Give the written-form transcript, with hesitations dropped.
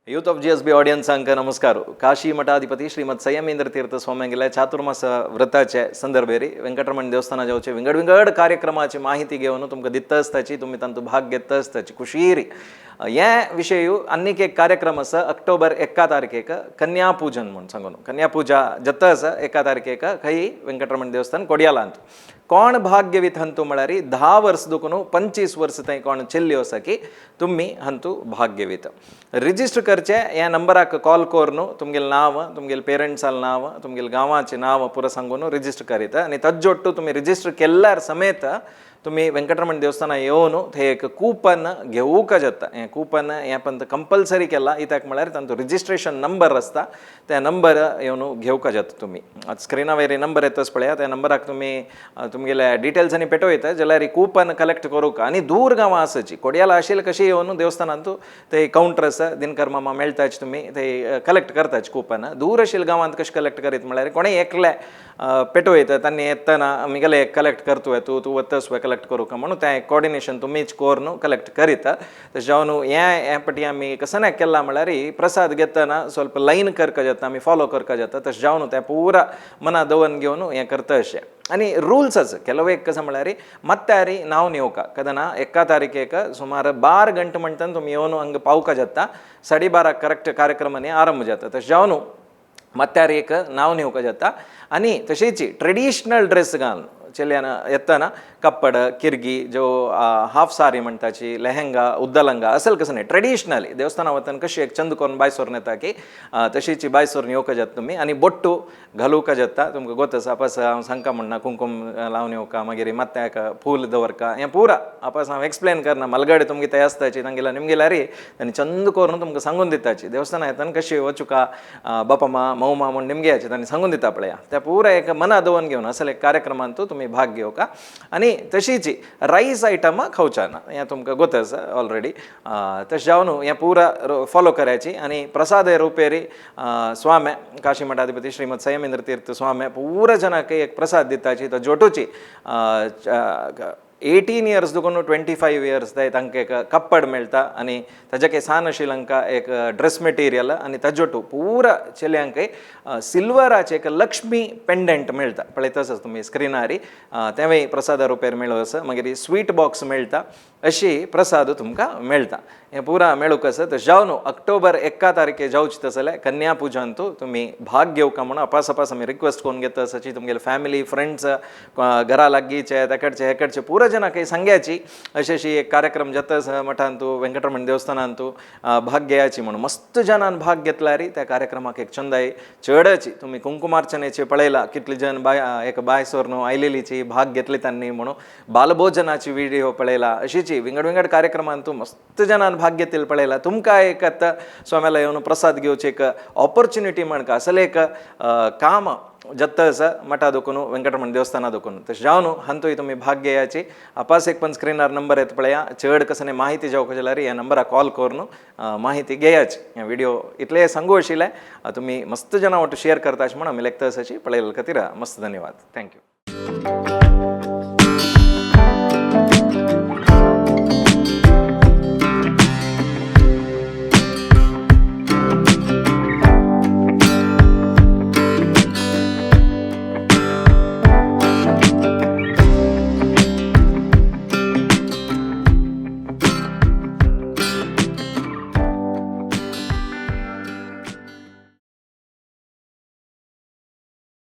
Youth of GSB ऑडियन्सांक नमस्कार. काशी मठाधिपती श्रीमद संयमेंद्र तीर्थ स्वाम्यांगेल्या चातुर्मास व्रताचे संदर्भेरी वेंकटरमण देवस्थाना जावचे विंगड विंगड कार्यक्रमाची माहिती घेवन तुमकां दिता आसताची, तुमी तांतू भाग घेता आसताची खुशीरी. हे विशय आनीक एक कार्यक्रम आसा. ऑक्टोबर 1 तारखेक कन्यापूजन म्हूण सांगून कन्यापूजा जाता आसा 1 तारखेक खंय? वेंकटरमण देवस्थान कोडियालांत. कोण भाग घेवीत हंतू म्हळ्यार 10 वर्स दुखून 25 वर्स थंय कोण चेल्ल्यो आसा की तुमी हंतू भाग घेवीत. रिजिस्टर करचे ह्या नंबराक कॉल करून तुमगेलें नांव, तुमगेले पेरंट्सालें नांव, तुमगेले गांवाचें नांव पुरो सांगून रिजिस्टर करीत. आनी तज्जोट्टू तुमी रिजिस्टर केल्यार समेत तुमी वेंकटरमण देवस्थाना येवन थंय एक कूपन घेवूंक जाता. हें कूपन हें पण कंपल्सरी केलां, कित्याक म्हळ्यार तांचो रिजिस्ट्रेशन नंबर आसता, त्या नंबर येवन घेवंक जाता. तुमी आतां स्क्रिना वयर नंबर येतच पळया, त्या नंबराक तुमी तुमगेले डिटेल्स आनी पेटोयता जाल्यार कूपन कलेक्ट करूंक. आनी दूर गांवां आसाची, कोडियाला आशिल्ले कशें येवन देवस्थानांत ते कावंटर आसा, दिनकर मामा मेळटाच, तुमी ते कलेक्ट करताच कूपन. दूर आशिल्ल्या गांवांत कशें कलेक्ट करीत म्हळ्यार कोणें एकले पेटोयता, तांणी येतना मिगेले कलेक्ट करतोय, तूं तूं वतस कलेक्ट करूंक म्हणून तें कोऑर्डिनेशन तुमीच करून कलेक्ट करीत. तशें जावन हें हें पटी आमी कसं केलां म्हळ्यार प्रसाद घेतना ಸ್ವಲ್ಪ लैन करका जाता, आमी फॉलो करका जाता. तशें जावन तें पुरा मना दवरून घेवन हें करता अशें. आनी रुल्स आसा ಕೆಲವು. एक कसं म्हळ्यार मत्यारी नांव येवका कदना 1 तारखेक सुमार 12 गंटे म्हणटान तुमी येवन हांगा पावका जाता. 12:30 करेक्ट कार्यक्रमांनी आरंभ जाता. तशें जावन मत्यार एक नांव येवका जाता. आनी तशेंच ट्रेडिशनल ड्रेस घालून चेल्यान येतना कप्पड, किर्गी, जो हाफ सारी म्हणटाची, लेहंगा, उद्दलंगा असेल कसं नाही, ट्रेडिशनली देवस्थाना वतन कशी एक चंद करून बायसोरून येता की तशीची बायसोरून येवका जाता तुमी. आनी बोट्टू घालूका जाता. तुमकां गोत आसा, आपस हांव सांगका म्हणना. कुंकुम लावन येवका, मागीर मात्याक फूल दवरका, हें पुरा आपस हांव एक्सप्लेन करना. मलगाडे तुमगे ते आसताची, तांगेला निमगेल्यारी तांणी चंद करून तुमकां सांगून दिताची. देवस्थाना येतना कशी वचुका, बापा मा मौ मा म्हूण निमगेयाचे तांणी सांगून दिता पळया. त्या पुरा एक मना दवरून घेवन असल एक कार्यक्रमांत तुमी भाग घेवका. आनी तशीच रायस आयटम खावचा ना, हें तुमकां गोत आसा ऑलरेडी. तशें जावन हें पुरा फॉलो करायची. आनी प्रसाद रुपेरी स्वामे काशी मठाधिपती श्रीमद संयमेंद्र तीर्थ स्वामी पुरा जनाक एक प्रसाद दिताची. तो जोटूची 18 इयर्स दुखून 25 इयर्स तांकां एक कप्पड मेळटा आनी ताज्या सान आशिल्ल्यांका एक ड्रेस मटेरियल. आनी ताजोटू पुरा चेल्यांक सिल्वराचे एक लक्ष्मी पेंडंट मेळटा, पळयता तुमी स्क्रिनारी, तेंवूय प्रसादा रुपेर मेळो आसा. मागीर स्वीट बॉक्स मेळटा. अशी प्रसाद तुमकां मेळटा. हें पुरा मेळूंक आसा. तशें जावन ऑक्टोबर 1 तारखे जावचे तसले कन्या पुजांतू तुमी भाग घेवका म्हणून अपास अपास आमी रिक्वेस्ट करून घेता. आसाची तुमगेले फॅमिली, फ्रेंड्स, घरा लागींचे, तेकडचे हेकडचे पुरा जनाक सांग्याची, अशी अशी एक कार्यक्रम जाता आसा मठांतू, वेंकटरमण देवस्थानांतू, भाग घेयाची म्हणून. मस्त जनान भाग घेतल्यार त्या कार्यक्रमाक एक चंदाय चडाची. तुमी कुंकुमार्चनेचे पळयला, कितले जन बाय एक बाय सोरनो आयलेलीची भाग घेतली तांणी म्हणून. बालभोजनाची व्हिडिओ पळयला. अशीची विंगड विंगड कार्यक्रमांतू मस्त जनान भाग घेतलेले पळयला. तुमकां एक आतां स्वाम्याला येवन प्रसाद घेवचे एक ऑपॉर्च्युनिटी म्हणका असले एक काम जाता आसा मठा दुखून, वेंकटरमण देवस्थाना दुखून. तशें जावन हांतूय तुमी भाग घेयाची. अपास एक पण स्क्रिनार नंबर येता पळया. चड कसं माहिती जावंक जाल्यार ह्या नंबराक कॉल करून माहिती घेयाची. हे व्हिडिओ इतले सांगू आशिल्लें. तुमी मस्त जनां वट शेअर करता अशें म्हणून आमी लेखता आसाची. पळयले खातीर मस्त धन्यवाद. Thank you.